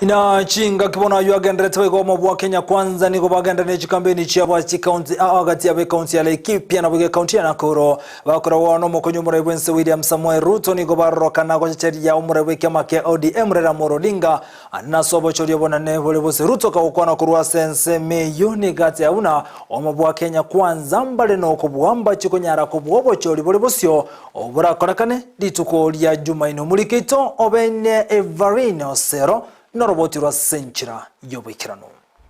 Na chingaki bono ayio agenderete boigo omo bwa Kenya Kwanza nigo bagenderete ne chikampeni chiabo ase chikaunti ao agati abo ekaunti ya Laikipia naboigo ekaunti ya Nakuru. Bakoragwa nomokonyi omorai bwense William Samoei Ruto nigo barorokana gochecheria omorai bw'ekiama kia ODM Raila Amolo Odinga ande nase obochori obonene bore bose Ruto kagokwana korwa ase ensemo eyio nigo ateba buna omo bwa Kenya Kwanza mbare nokobua mbachi konyara kobua obochori bore bosio Oborakorekane rituko ria Jumaine omoriki oito obeine Evarine Osero noroboti rwa senchera y'oboikeranu.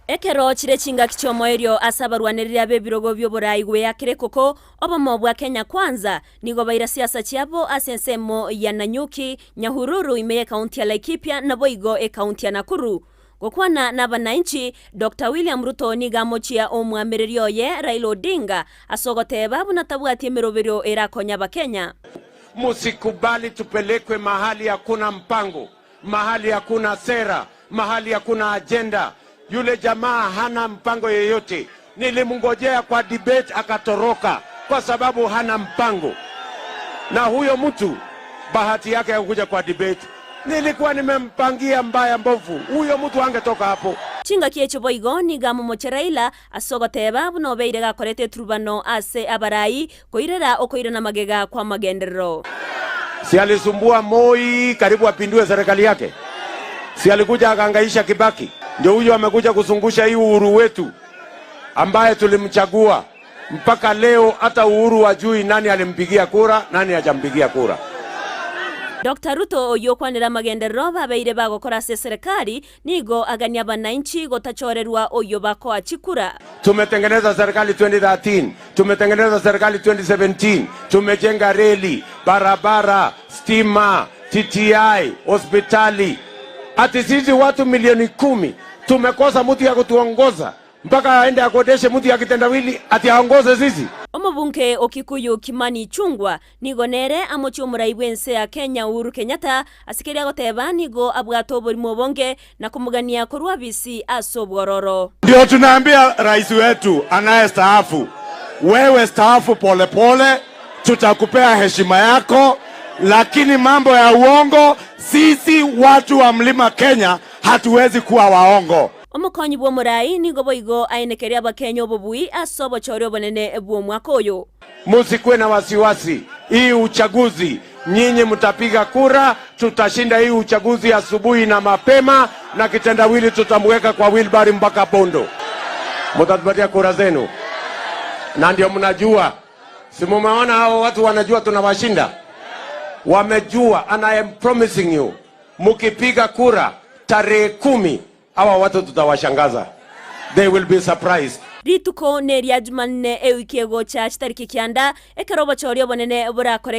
Ekero chire chingaki chi'omoerio ase abarwanereri ab'ebirogo bi'oborai gweakera ekoko, obomo bwa Kenya Kwanza nigo baira siasa chiabo ase ensemo ya Nanyuki, Nyahururu ime y'ekaunti ya Laikipia naboigo ekaunti ya Nakuru. Gokwana nabananchi, Doctor William Ruto nigo amochia omwamereri oye Raila Odinga ase ogoteba buna tabwati emeroberio erakonye abakenya. Musikubali tupelekwe mahali hakuna mpango, mahali hakuna sera, mahali hakuna agenda. Yule jamaa hana mpango yeyote. Nilimngojea kwa debate akatoroka kwa sababu hana mpango. Na huyo mtu bahati yake ya kuja kwa debate, nilikuwa nimempangia mbaya mbovu, huyo mtu angetoka hapo. Chingaki echio boigo nigo amomoche Raila ase ogoteba buna obeire gakoreta eturubano ase abarai koirera okoirana magega kw'amagenderero. Si alisumbua Moi karibu apindue serikali yake? Si alikuja akahangaisha Kibaki? Ndio huyo amekuja kuzungusha hii uhuru wetu ambaye tulimchagua mpaka leo, hata Uhuru hajui nani alimpigia kura, nani hajampigia kura. Doctor Ruto oyio okwanera amagenderero babeire bagokora ase eserekari nigo agania abanainchi gotachorerwa oyio bakoa chikura. Tumetengeneza serikali 2013, tumetengeneza serikali 2017, tumejenga reli, barabara, stima, TTI, hospitali. Ati sisi watu milioni kumi tumekosa mtu ya kutuongoza mpaka aende akodeshe mtu ya kitendawili ati aongoze sisi? Omobunge o Kikuyu Kimani Ichung'wa nigo nere amochie omorai bw'ense ya Kenya Uhuru Kenyatta ase keria agoteba nigo abwate oborimo obonge na komogania korwa abisi ase obwororo. Ndio tunaambia rais wetu anayestaafu, wewe staafu polepole, tutakupea heshima yako, lakini mambo ya uongo, sisi watu wa mlima Kenya hatuwezi kuwa waongo. Omokonyi bw'omorai nigo boigo aenekerie Abakenya obobui ase obochori obonene bw'omwaka oyo. Musikuwe na wasiwasi, hii uchaguzi nyinyi mtapiga kura, tutashinda hii uchaguzi asubuhi na mapema, na kitendawili tutamweka kwa wheelbarrow mpaka Bondo. Mutatupatia kura zenu, na ndio mnajua, si mumeona hao watu wanajua tunawashinda, wamejua. And I am promising you, mukipiga kura tarehe 10 hawa watu tutawashangaza, they will be surprised. Rituko neria Jumanne ewiki egocha chitariki kianda, ekero obochori obonene borakore.